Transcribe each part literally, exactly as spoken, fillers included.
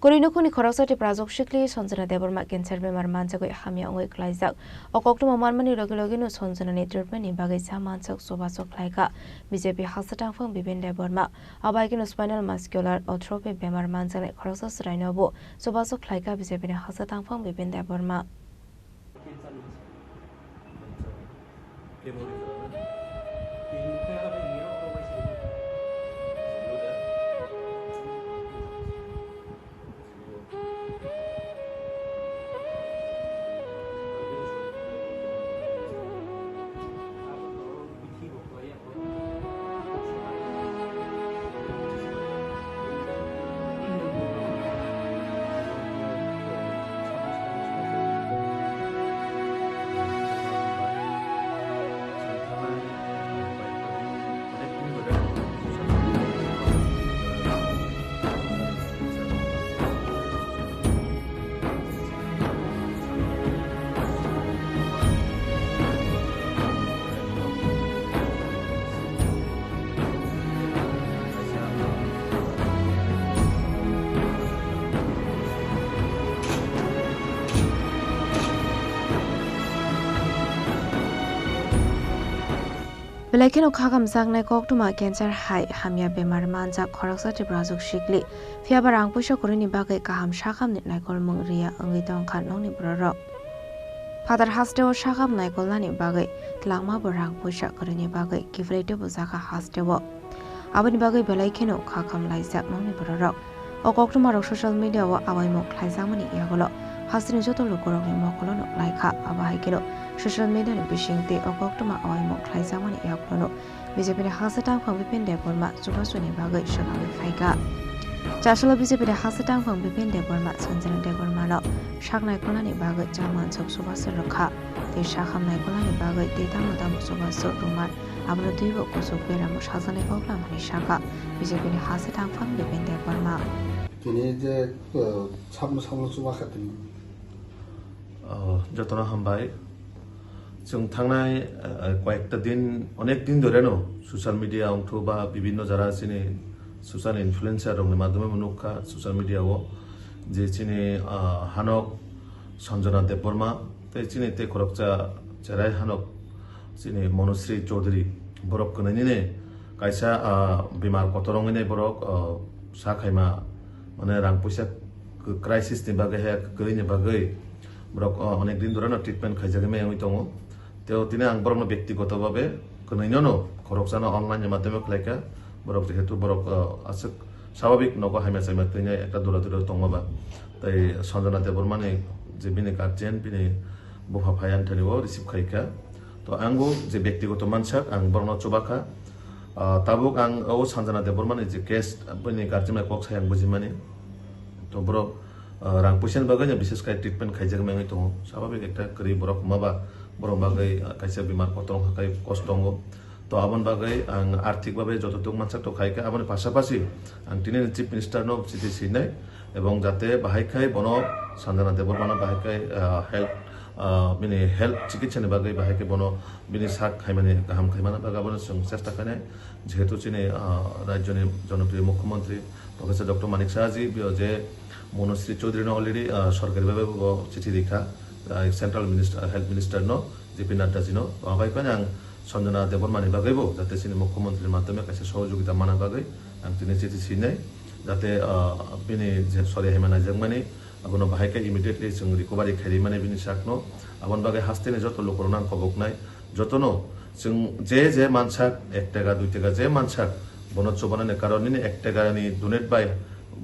Kwrwi nukhungni khoroksa Tiprajwk sikli Sanjana Debbarma cancer bemar manjagwi hamya wngwi klaijak. O koktwma manmani logi logino Sanjanani treatmentni bagwi cha manjak chubachu khlaikha B J P haksa tangphang Bipin Debbarma. Abo hai kheno spinal muscular atrophy bemar manjaknai khoroksa chwraino bo chubachu khlaikha B J P ni haksa tangphang Bipin Debbarma. Belai kheno kha kamjaknai koktwma cancer hai hamya bemar manjak khoroksa Tiprajwk sikli. Phiyaba rang puisa kwrwini bagwi kaham sakhamni naikolmung riya wngwi tongkha nokni bororok. Phatar hasteo sakham naikolnani bagwi twlangma bo rang puisa kwrwini bagwi kiphilwi teibo jakha hasteo. Aboni bagwi belai kheno kha kamlaijak nokni bororok. O koktwmarok social media o awaimung khlaijakmani yagulo hasteni joto lukurokni mokolono klaikha. Abo hai kheno social media ni bisingtwi o koktwma awaimung khlaijakmani yagulono B J P ni haksa tangphang Bipin Debbarma chubachuni bagwi swkangwi phaikha. Chasalo B J P ni haksa tangphang Bipin Debbarma Sanjana Debbarmano sak naikolnani bagwi cha manjak chubachu rwkha tei sakham naikolnani bagwi tei tamo tamo chubachu rwman abono twibo kuchuk beramo sajaknai kok lamani sakha B J P ni haksa tangphang Bipin Debbarma. Tini je, eh, sabno sabno chubakha tini. Oh, jotono hambai. Chwng thangnai, eh, koyekta din, onek din dhore no social media ongthu ba bibinno jara chini social influencer rokni madhyome bo nukha social media o je chini, ah, hanok Sanjana Debbarma tei chini tei khoroksa cherai hanok chini Monosri Chaudhary borok kwnwi nini kaisa, ah, bemar kotor wngwi nai borok, ah, sa khaima mane rang puisa crisis ni bagwi he kwrwini bagwi borok, ah, onek din dhore no treatment khaijagwi maya wngwi tongo. Teo tini ang borokno byaktigoto babe kwnwino no khoroksano online ni madhyome khlaikha. Borok jehetu borok, ah, aswk swababik nogo hamya chamya twinai ekta dura dura tongma ba. Tei Sanjana Debbarmani je bini guardian, bini bupha phai ani thani o receive khaikha. To ang bo je byaktigoto mansak ang borokno chubakha. Ah, tabuk ang o Sanjana Debbarmani je case bini guardian bai kok sai ang bujimani. To borok, ah, rang puisa ni bagwi no bises khai treatment khaijak mengwi tongo. Swababik ekta kwrwi borok wngma ba borok bagwi, ah, kaisa bemar kotor wngkha khai kosto tongo. To aboni bagwi ang arthik babe joto tok mansak to khai kha, aboni pasapasi ang tini ni Chief Minister no chithi sinai ebong jate bahai khai bono Sanjana Debbarmano bahai khai, ah, health, ah, bini health chikitsa ni bagwi bahai khai bono bini sak khaimani kaham khaimani bagwi abono chwng chesta khainai. Jehetu chini, ah, rajyoni jonopriyo mukhyamantri Professor Doctor Manik Saha ji, bio je Monosri Chaudhary no already, ah, sorkari bhabe bo chithi rikha, ah, Central Minister, Health Minister no, J P Nadda ji no. To abai phano ang Sanjana Debbarma ni bagwi bo, jate chini mukhyamantri ni madhyome kaisa sohojogita mana bagwi ang tini chithi sinai, jate, ah, bini je sori haima naijakmani, abono bahai khe immediately chwng recovery khairi mani bini sakno. Aboni bagwi hasteni joto lukurokno ang koboknai, jotono chwng je je mansak ek taka, dui taka je mansak, bono chubanani karon nini ek taka ni donate bai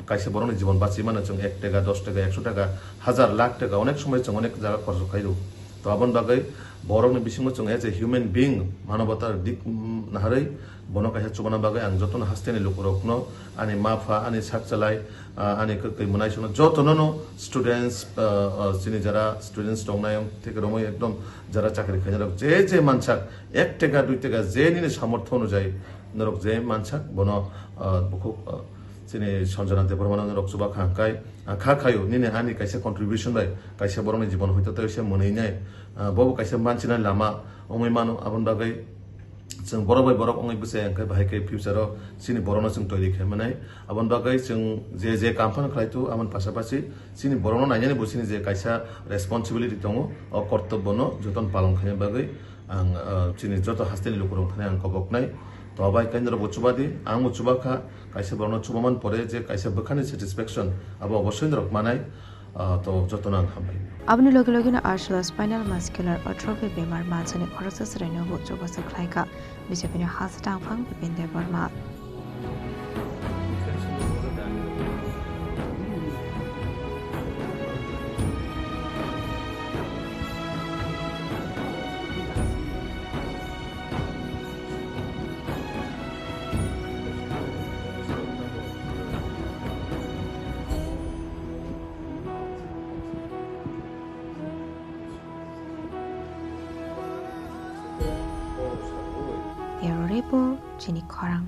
kaisa borokni jibon bachi mano. Chwng ek taka, dos taka, ekso taka, hajar, lakh taka, onek somoi chwng onek jaga khorok khaio. To aboni bagwi borokni bisingo chwng as a human being, manobatar dik, mm, naharwi bono kaisa chubana bagwi ang jotono hasteni lukurokno, ani ma pha, ani sakchalai, ah, ani kwtwi mwnaisongno jotono no students, ah, ah, chini jara students tongnai, theke romwi ekdom jara chakri khainai rok je je mansak ek taka dui taka je nini samortho onujai norok je mansak bono, ah, bukhuk, ah, chini Sanjana Debbarmano norok chuba kha hwnkhe, ah, kha khaio nini ani kaisa contribution bai kaisa borokni jibon hoito tei se mwnwi nai, ah, bobo kaisa manchinai lama wngwi mano. Aboni bagwi Chwng borok bai borok wngwi bwsai hwnkhe bahai khe future o chini borokno chwng toiri khe manai. Aboni bagwi chwng je je kam phano khlai tu, aboni pasapasi chini borokno nainani bo chini je kaisa responsibility tongo, o kortobbono jotono palon khaina bagwi ang, ah, chini joto hasteni lukurok thani ang koboknai. To bai khe norokbo chubadi, angbo chubakha, kaisa borokno chubaman pore je kaisa bwkhani satisfaction abo obosoi norok manai. Ah, to jotono ang hambai. Aboni loge logeno Asla Spinal Muscular Atrophy bemar manjani khoroksa chwraino bo chubachu khlaikha B J P ni hasta tangphang Bipin Debbarma. Bureau Report, Chini Khorang.